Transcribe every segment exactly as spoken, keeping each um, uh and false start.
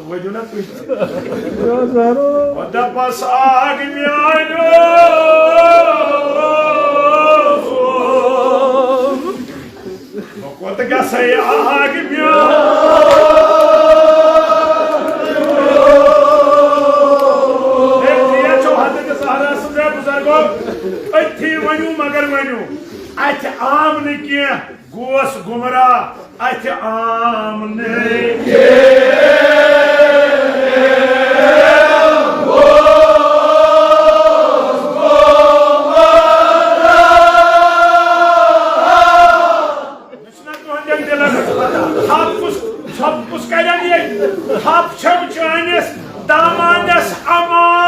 ؤدِو نا تُہۍ تہِ۔ وۄنۍ دَپَس آگ میٛانیو، بہٕ کوٚت گژھٕ آگ میٛانیو؟ ہے، ژٕ چھو حضرت زہرا سٕنٛز، ہے بُزرگو، أتھی ؤنِو، مگر ؤنِو، اَتھِ آم نہٕ کینٛہہ۔ گوس گمراہ اتھِ آمنہٕ۔ مےٚ چھُنہ تُہنٛدٮ۪ن دِلن پتہ، تھپھ کُس، تھپھ کُس کرن ییٚتہِ؟ تھپھ چھم چٲنِس دامانس امان۔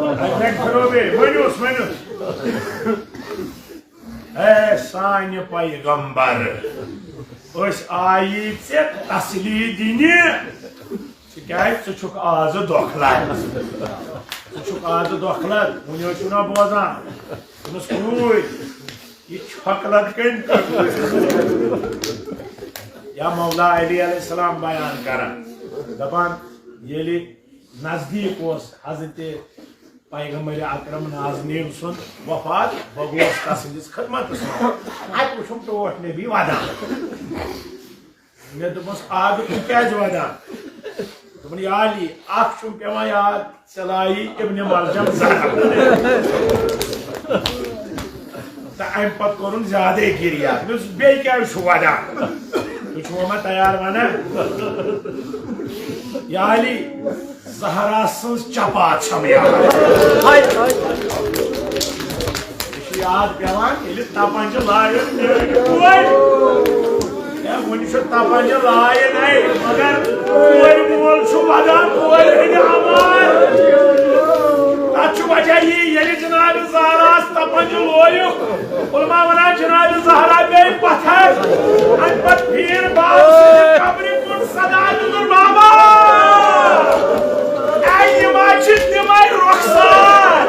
اَتہِ پٮ۪ٹھ پھِرو بیٚیہِ۔ ؤنِوس، ؤنِوس۔ اے سانہِ پیغمبر، أسۍ آیی ژےٚ تسلی دِنہِ، تِکیٛازِ ژٕ چھُکھ آزٕ دۄکھٕ لد۔ ژٕ چھُکھ آزٕ دۄکھٕ لد، وُنہِ ٲسِو نا بوزان، دوٚپمَس، "اوٗرۍ، یہِ چھۄکہٕ لد کٔمۍ کٔر؟" یا مولا علی علیہ السلام بیان کران، دپان، ییٚلہِ نزدیٖک اوس حضرت پیغمبر اکرم نازنین سُنٛد وفات، بہٕ گوس تسٕنٛدِس خدمتس منٛز۔ اتہِ وُچھُم ٹوٹھ نبی ودان۔ مےٚ دوٚپمس، "آ، دوٚپُن، کیٛازِ ودان؟" دوٚپُن، "یا علی، اکھ چھُم پٮ۪وان یاد، ژےٚ لایی ابن ملجم زہر۔" تہٕ امہِ پتہٕ کوٚرُن زیادے گِریہ۔ مےٚ دوٚپُس، "بیٚیہِ کیٛازِ چھُ ودان؟ تُہۍ چھِوا مےٚ تیار ونان؟" یا علی، زہرا سٕنٛز چپا چھم یاد۔ ہاے، ہاے۔ یہِ چھُ یاد پٮ۪وان، ییٚلہِ تپان چھِ لایَن میٛٲنۍ کورِ۔ ہے، وُنہِ چھُ تپان چھِ لایَن، ہے، مگر کورِ مول چھُ ودان کورِ ہٕنٛدِ امان۔ تَتھ چھُ وجہ یی، ییٚلہِ جناب زہرا ٲس تپان چھِ لویُک۔ علماء ونان جناب زہرا پیٚیہِ پتھر، امہِ پتہٕ پھیٖر باب سٕنٛدِ قبرِ کُن صدا دیُتُن، "بابا، اے یِم ہا چھِ تِمے رۄخصار،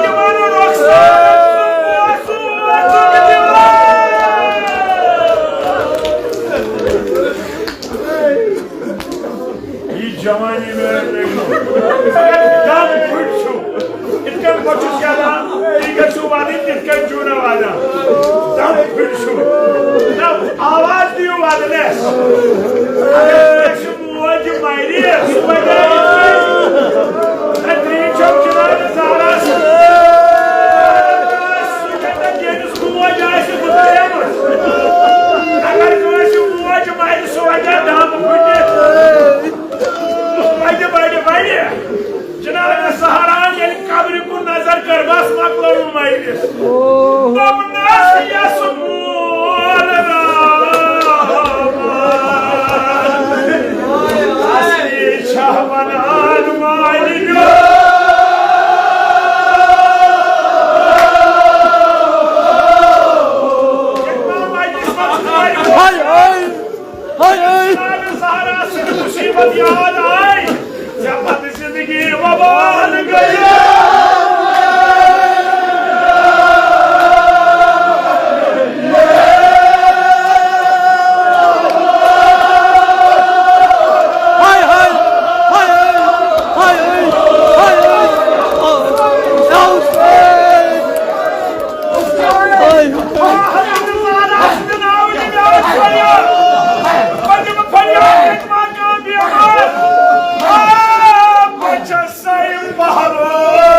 یِمن رۄخصار سُنٛد بوسہٕ اوسُکھ دِوان۔" یہِ جوانی میں دم پھٹ چھُ۔ یِتھ کٔنۍ بہٕ چھُس یَلان، تُہۍ گٔژھِو وَدٕنۍ، تِتھ کٔنۍ چھُو نہٕ وَدان۔ دم پھٹ چھُ۔ نہ، آواز دِیِو وَدنَس۔ اگر کٲنٛسہِ موج مَرِ، سُہ وَدِ۔ نہ، ترٛیش چھو چٮ۪وان زہرا۔ سُہ کَتٮ۪ن ییٚمِس موج آسہِ گُزریمٕژ۔ اگر کٲنٛسہِ موج مَرِ، سُہ وَدِ دم پھٔٹِتھ۔ بَڑِ، بَڑِ، بَڑِ۔ جناب زہرا ییٚلہِ قبرِ کُن نظر کٔر، بس مۄکلٲو مجلس۔ دوٚپنَس، یَس مول رحمان اصلی چھا وَنان مالِک۔ ییٚلہِ مجلس منٛز ہاے، ہاے۔ ہاے، ہاے۔ زہرا سٕنٛز مُصیٖبت یاد آے، ژےٚ پتہٕ زِندگی وبال گٔیے۔ ہاے، ہاے، ہاے، ہاے، ہاے، ہاے، ہاے، ہاے۔ ہاے، ہاے۔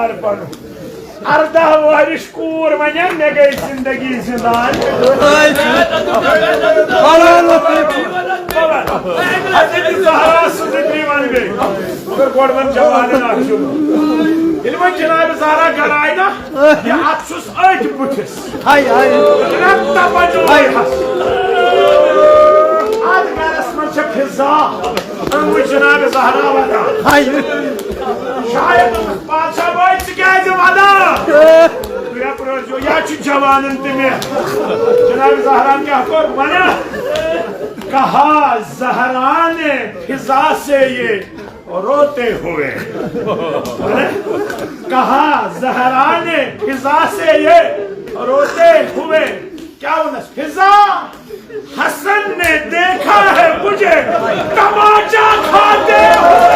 پنُن۔ ارداہ وُہرِش کوٗر ونان، مےٚ گٔے زندگی زندان۔ حضرت زہرا سٕنٛز ترٛیٚیِم بیٚیہِ۔ مگر گۄڈٕ وَن جوانن اکھ جملہٕ۔ ییٚلہِ وۄنۍ جناب زہرا گرٕ آیہِ نا، یہِ اَتھ چھُس أتھۍ بٕتھِس۔ ہاے، ہاے۔ جناب تپان چھُ ہاے۔ واریاہس۔ اَتھ گرس منٛز چھےٚ فضا۔ أمۍ وٕچھ جناب زہرا وَنان۔ ہاے۔ شاید بادشاہ بٲے، ژٕ کیٛازِ وَدان؟ تُہۍ اپرٲرزیو، یا چھُ جوانن تہِ مےٚ۔ جناب زہران کیٛاہ کوٚر؟ وَنان، کہا زہران فضا سے یہ روتے ہوئے۔ کہا زہران فضا سے یہ روتے ہوئے۔ کیٛاہ ووٚنُس؟ فضا، حسن نے دیکھا ہے مجھے تماچا کھاتے ہوئے۔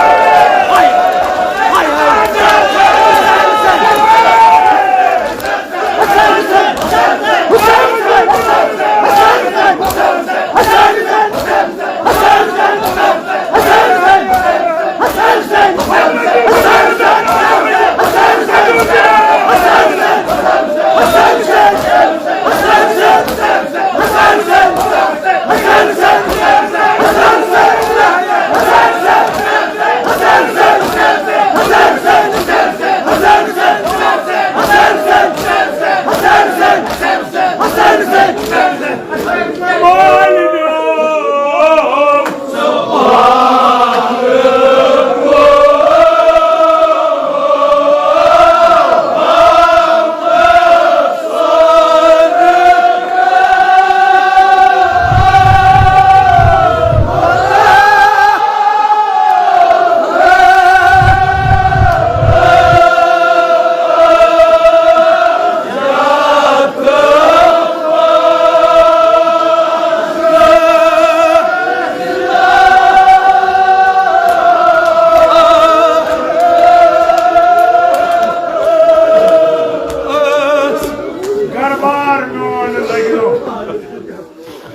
گربار میون لگیو۔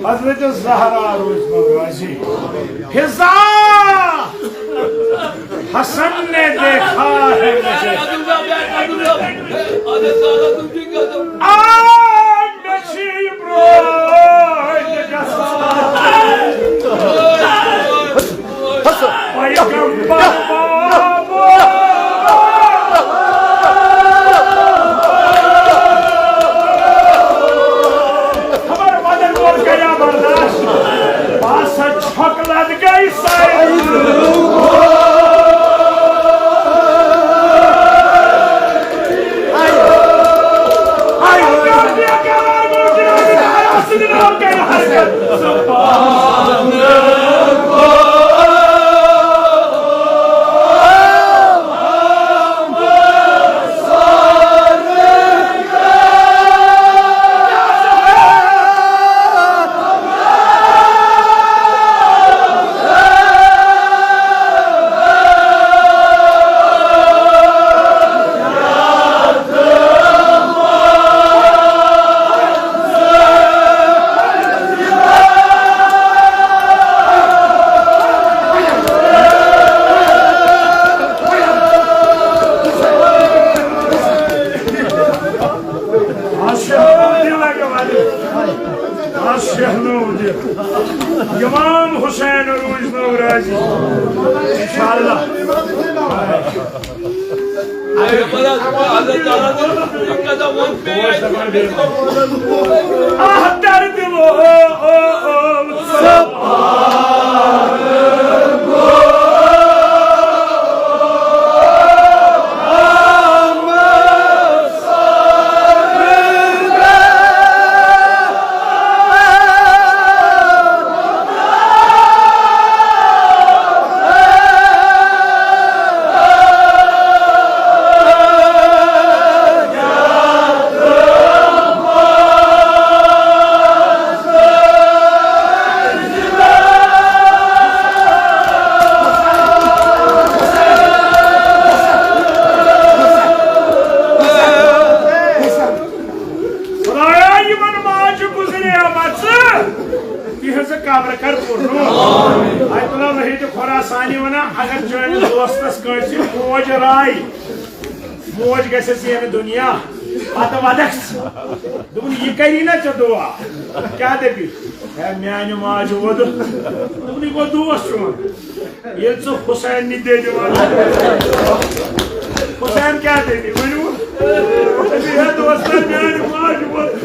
حضرت زہرا روز راضی۔ فضا، حسن نے دیکھا ہے مجھے۔ آ، مےٚ چھِ یہِ برٛونٛہہ گژھان۔ پیغمبر بابا۔ خبر مدن وول کیا برداشت۔ بس چھۄکہٕ لد گٔے سٲری۔ امام حسین روز نو راضی۔ انشاءاللہ۔ آہ، درد وہ، او، او، او۔ خدایا، یِمن ماجہِ گُزریمژٕ، تِہنٛزٕ قبرٕ کر پُر نوٗر۔ آیت اللہ وحید خراسانی ونان، اگر چٲنِس دوستس کٲنٛسہِ موج راے موج گژھٮ۪س ییٚمہِ دُنیا، پتہٕ ودکھ ژٕ۔ دوٚپُن، "یہِ کری نہ ژےٚ دُعا؟" کیٛاہ دٔپِو؟ ہے، میانہِ ماجہِ ووٚدُن۔ دوٚپُن، "یہِ گوٚو دوس چون۔ ییٚلہِ ژٕ حسین نہِ دِوان۔" حسین کیٛاہ دٔپِو؟ ؤنِو۔ دوٚپُن، "ہے دوستا، میانہِ ماجہِ ووٚدُن۔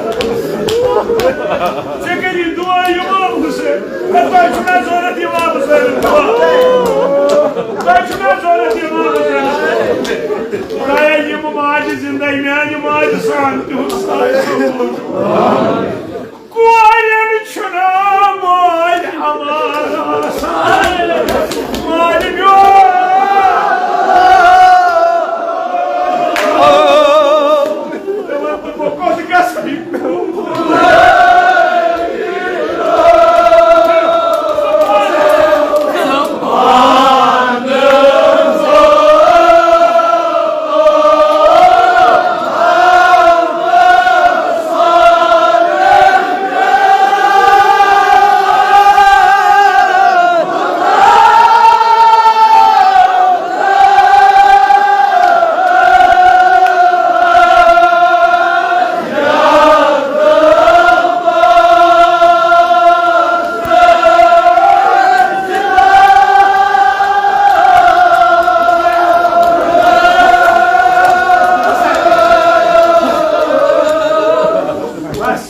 ژےٚ کٔری دُعا اِمام حسین۔ ہے، تۄہہِ چھُو نہ ضوٚرتھ اِمام حسین دُعا؟ تۄہہِ چھُو نہ ضوٚرتھ اِمام حسین؟" خدایا، یِم ماجہِ زِندَے، میانہِ ماجہِ سان تِہُنٛد سایہِ قبوٗل۔ کورٮ۪ن چھُنہٕ مٲلۍ اَمان آسان۔ مٲلۍ میون۔ دَپان، بہٕ کوٚت گژھٕ؟ بس۔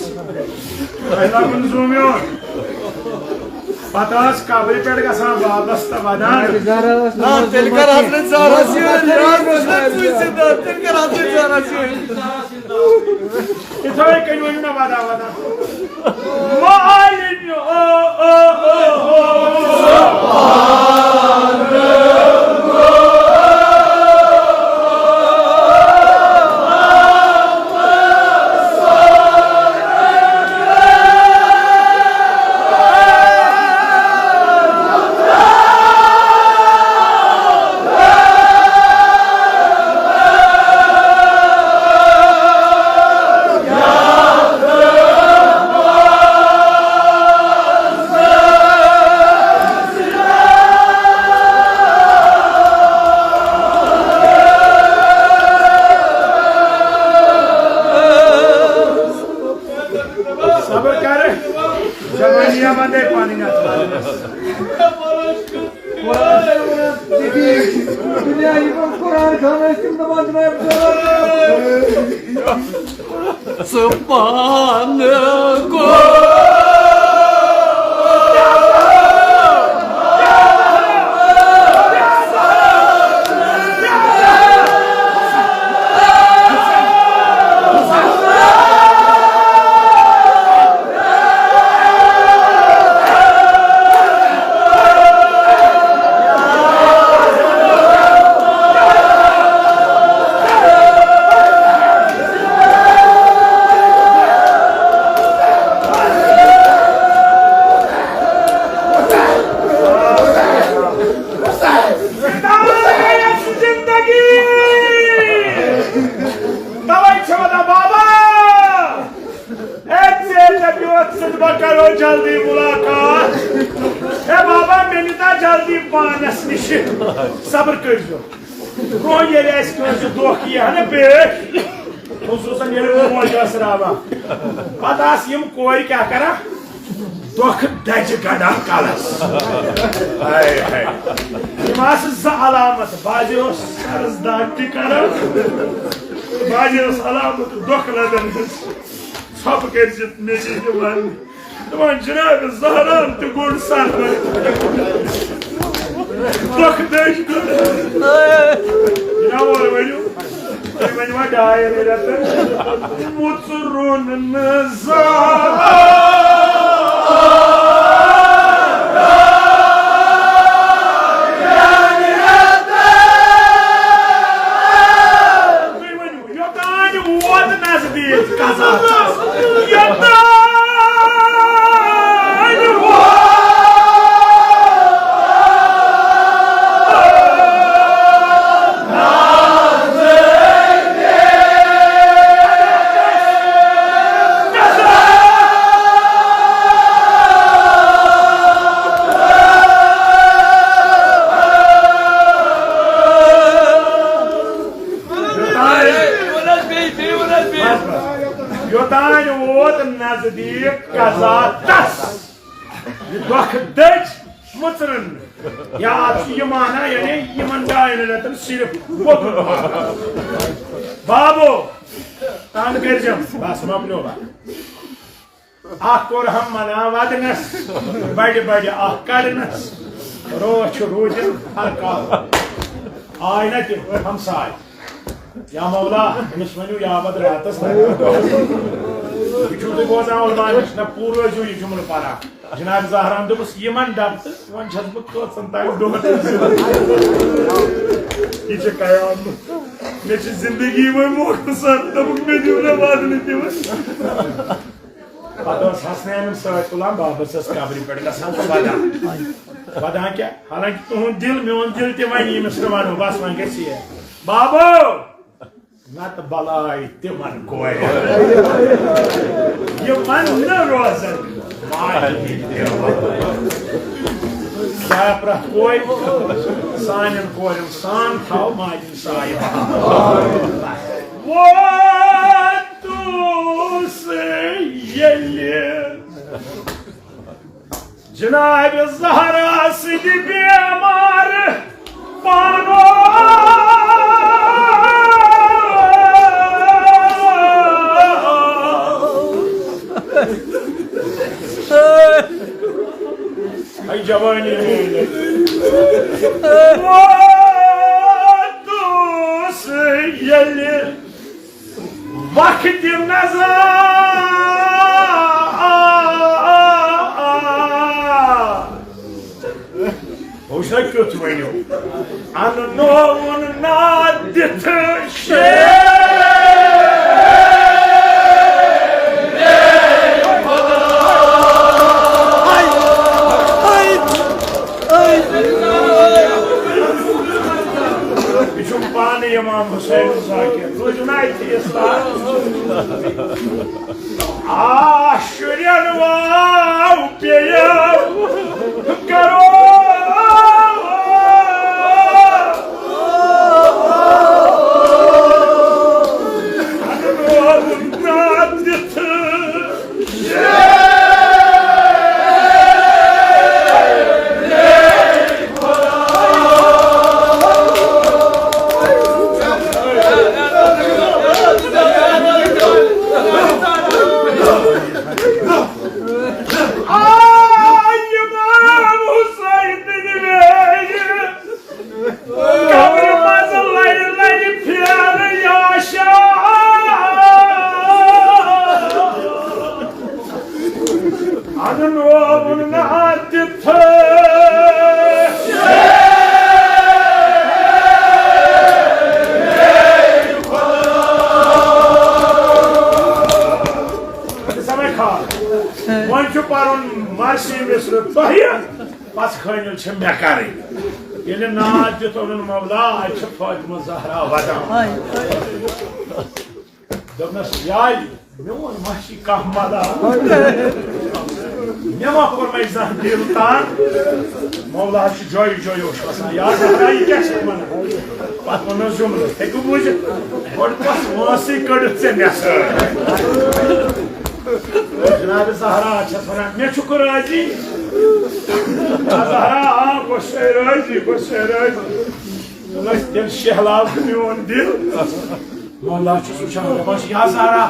تۄہہِ لگُن زوٗ میون۔ پتہٕ ٲس قبرِ پٮ۪ٹھ گژھان واپس تہٕ ودان۔ نہ، تیٚلہِ کر حضرت زہرا سۭتۍ، یاد چھُنہ کٲنٛسہِ، نہ، تیٚلہِ کر حضرت زہرا سۭتۍ۔ یِتھَے کٔنۍ ؤنِو نہ، ودا ودا۔ مالِنیو، او، او، او، او۔ صبر کر، جوانی آمدے پانی نہ۔ دُنیا یہِ گوٚو قرآن خان ٲسۍ تِم دَپان جناب۔ سبحان گو۔ زندگی۔ توے چھِ وَنان بابا، اے ژےٚ دَپیوتھ ژٕ تہٕ بہٕ کرو جلدی ملاقات۔ اے بابا، مےٚ نِتا جلدی پانس نِش۔ صبر کٔرۍزیو۔ برونٛہہ ییٚلہِ اَسہِ کٲنٛسہِ دۄکھ یی ہا نہ پیش، خصوٗصاً ییٚلہِ موج ٲس راوان، پتہٕ آسہٕ یِم کورِ کیٛاہ کران؟ دۄکھٕ دَجہِ گنٛڈان کلس۔ ہاے ہاے۔ یِم آسہٕ زٕ علامت، بعضے اوس سرس دگ تہِ کران، بعضے اوس علامت دۄکھٕ لدن ہٕنٛز۔ ژھۄپہٕ کٔرۍ زِ مےٚ چھِ یہِ وننہٕ۔ دپان، جناب زہران تہِ گوٚنڈ سر۔ دۄکھ دٔج گوٚنڈ۔ جناب، اورٕ ؤنِو۔ تُہۍ ؤنِو وۄنۍ ڈاے رٮ۪تہٕ۔ مُژرُن نہٕ زانٛہہ۔ تُہۍ ؤنِو، یوٚتانۍ ووت نزدیٖک قضا۔ یوٚتانۍ ووت۔ صدیق قضا تس۔ یہِ دۄکھٕ دٔج مٕژرن۔ یا اتھ چھُ یہِ معنی، یعنی یِمن ڈاین رٮ۪تن صرف وۄدُن۔ بابو، تنگ کٔرزٮ۪م، بس مۄکلیو وقت۔ اکھ کوٚر ہم منع ودنس، بڑِ بڑِ اکھ کڑنس، روح چھُ روٗدِن ہر کانٛہہ۔ آے نہ تِم ہمساے۔ یا مولا، أمِس ؤنِو یابد راتس تام۔ یہِ چھُو تُہۍ بوزان علماء نِش، نہ پوٗرٕ ٲسِو یہِ جملہٕ پران۔ جناب زہران دوٚپُس، یِمن ڈب-، وۄنۍ چھَس بہٕ کٔژَن تام دۄہَن۔ یہِ چھِ قیامت۔ مےٚ چھِ زندگی وۄنۍ مۄختصر، دوٚپُکھ، مےٚ دِیِو نہ ودنہٕ تہِ وۄنۍ۔ پتہٕ اوس حسنینن سۭتۍ تُلان، بابس ٲس قبرِ پٮ۪ٹھ گژھان تہٕ ودان۔ ودان کیٛاہ؟ حالانکہ تُہُنٛد دِل، میون دِل تہِ وَنہِ ییٚمِس نہٕ وَنو، بس وۄنۍ گژھِ یہِ۔ بابو! نتہٕ بلاے تِمن کورٮ۪ن، یِمن نہٕ روزن ماجہِ ہٕنٛدۍ دیوار۔ سایہ پرٛٮ۪تھ کورِ، سانٮ۪ن کورٮ۪ن سان تھاو ماجہِ ہٕنٛز سایہِ۔ ووتُس ییٚلہِ جناب زہرا سٕنٛدِ بیمار پانو۔ ہے جوانی میٛٲنۍ۔ ووتُس ییٚلہِ وقت نظر۔ وٕچھ سا کیُتھ ؤنِو۔ انہٕ نووُن ناد دِتھ شیر۔ یہِ چھُم پانہٕ امام حسین ذاکر۔ روٗزِو نا اَتہِ اِسلام۔ آ، شُرٮ۪ن واو پیٚیَو کرو۔ آ، امام حسین نِوے۔ قبرِ منٛز لرِ لرِ پھیرٕ یا شاہ۔ انہٕ نووُن نہ تِتھٕ۔ سمے کھال۔ وۄنۍ چھُ پرُن مرثی مصرٕ تۄہہِ۔ پس خٲنِل چھِ مےٚ کرٕنۍ۔ ییٚلہِ ناد دیُت اوٚنُن مولا، اَتہِ چھِ فاطمہ زہرا ودان۔ دوٚپنَس، یارِ، میون ما چھِ کانٛہہ ملال؟ مےٚ ما کوٚر وۄنۍ زانٛہہ دِل تنگ؟ مولا چھُ جایہِ جایہِ اوس وَسان۔ یا زہرا، یہِ کیٛاہ چھَکھ وَنان؟ پتہٕ ووٚنُس جملہٕ، ہیٚکِو بوٗزِتھ؟ گۄڈٕ کۄس وٲنٛسٕے کٔڑٕتھ ژےٚ مےٚ سۭتۍ؟ جناب زہرا چھَس وَنان، مےٚ چھُکھ رٲضی؟ آ زہرا، آ، بہٕ چھَسے رٲضی، بہٕ چھَسے رٲضی۔ دوٚپمَس، تیٚلہِ شیہلاو ژٕ میون دِل۔ مولا چھُس وٕچھان، دَپان چھُ، یا زہرا،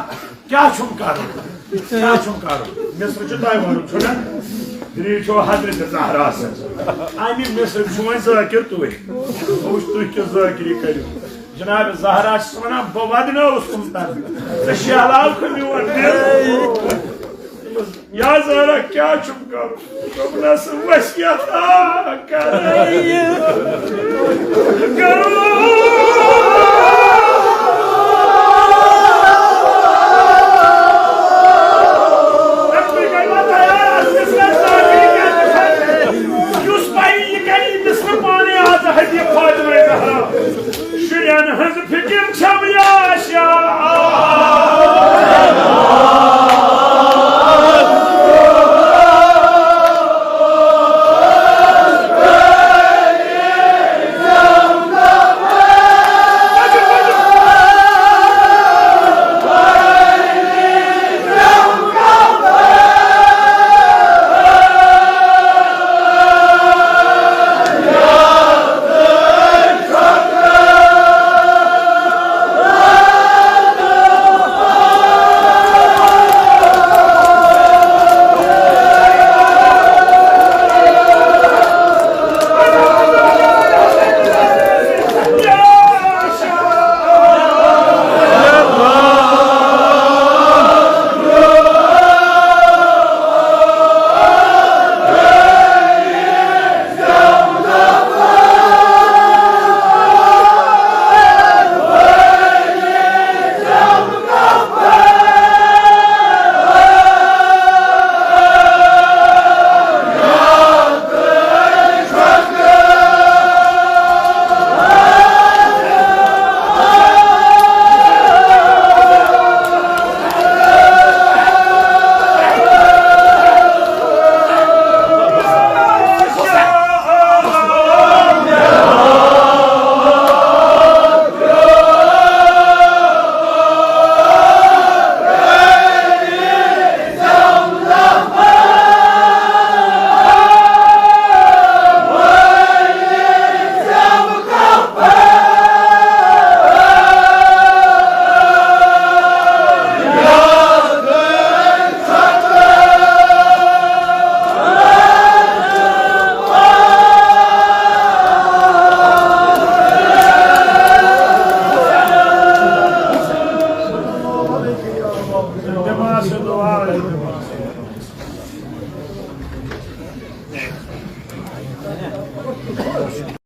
کیٛاہ چھُم کَرُن؟ کیٛاہ چھُم کَرُن؟ مصرٕ چھُ تۄہہِ وَنُن، چھُنہ؟ دِریٖچ چھو حضرت زہرا سٕنٛز۔ اَمہِ مصرٕکۍ چھِو وۄنۍ ذٲکِر تُہۍ۔ بہٕ وٕچھ تُہۍ کِژھ ذٲکِری کٔرِو۔ جناب زہرا چھَس وَنان، بہٕ وَدنٲوُس کُم تَن۔ ژٕ شیہلاو کھٕ میون دِل۔ یا زہرا، کیٛاہ چھُم کَرُن؟ دوٚپنَس، وصیت آ کَرٕ۔ کَرٕ۔ یُس پَیہِ یہِ کَرِ أمِس نہٕ پانَے آز ہدیہِ فاطمہ زہرا۔ شُرٮ۪ن ہٕنٛز فِکِر چھَم یا شاہ۔ صلى الله عليه وسلم.